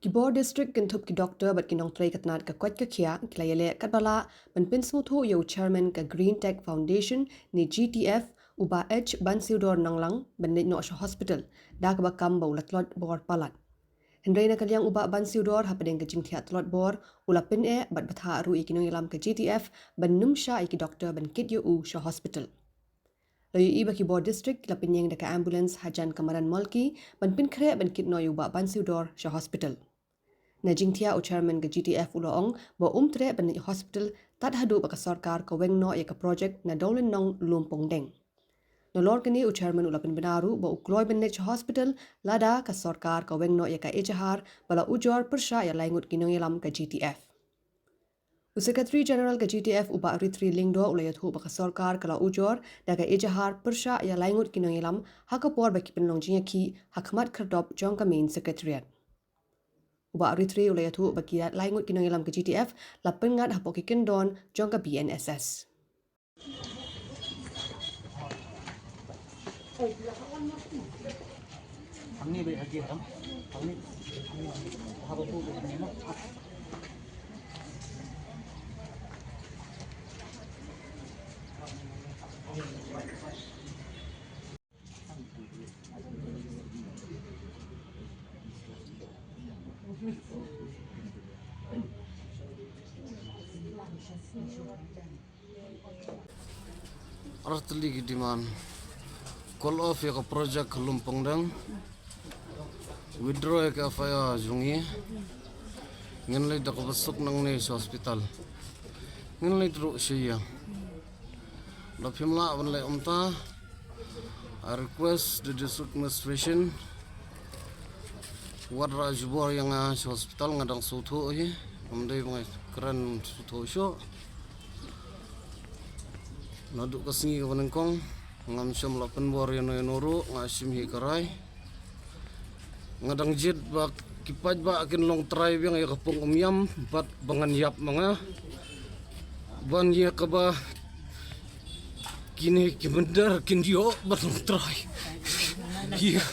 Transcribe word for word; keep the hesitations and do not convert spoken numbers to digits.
Ki bor district kynthup ki doktor bad ki nongtrei ka tnad ka koit ka khiah ki la ïaleh katba lah ban pynsngewthuh ïa u chairman ka Green Tech Foundation ne G T F, u Bah H Bansiewdor Nonglang, ban leit noh sha hospital da kaba kam ba u la tlot bor palat. Hynrei na ka liang u Bah Bansiewdor, hapdeng ka jingthiah tlot bor, u la pyneh bad bthah ruh ïa ki nongïalam ka G T F ban nym shah ïa ki doktor ban kit ïa u sha hospital. La ïohi ba ki bor district ki la pynïeng da ka ambulance hajan ka madan Malki ban pynkhreh ban kit noh ïa u Bah Bansiewdor sha hospital. Na jingthiah, u chairman ka G T F u la ong ba um treh ban leit hospital tad haduh ba ka sorkar ka weng noh ïa ka project na Dawlynnong Lumpongdeng. Nalor kane, u chairman u la pynbna ruh ba u kloi ban leit sha hospital lada ka sorkar ka weng noh ïa ka ejahar ba la ujor pyrshah ïa lai ngut ki nongïalam ka G T F. U Secretary General ka G T F, u Bah Rithri Lyngdoh, u la ïathuh ba ka sorkar ka la ujor da ka ejahar pyrshah ïa lai ngut ki nongïalam ha ka por ba ki pynlong jingïakhih ha khmat khyrdop jong ka Main Secretariat. U Bah Rithri u la ïathuh ba ki lai ngut ki nongïalam ka G T F la pynngat hapoh ki kyndon jong ka B N S S. Ar tylli ki demand. Call off ïa ka project Lumpongdeng. Withdraw ïa ka F I R jong ngi. Ngin leit da kaba suk nangne sha hospital. Ngin leit ruh sha ïing. Lada phim lah ban leit kumta, I request the district administration, wat rah jubor ïa nga sha hospital, nga dang sngewthuh hi. Ngam dei ba nga kren sngewthuh shuh. Naduh ka sngi kaba nyngkong ngam shym la pynbor ïano ïano ruh, nga shim hi ka rai. Nga dang jied ba ki paidbah kin long trai biang ïa ka pung Umïam bad ba ngan ïap ma nga. Ban ïa kaba kine ki mynder kin ïoh ban long trai. Ïa.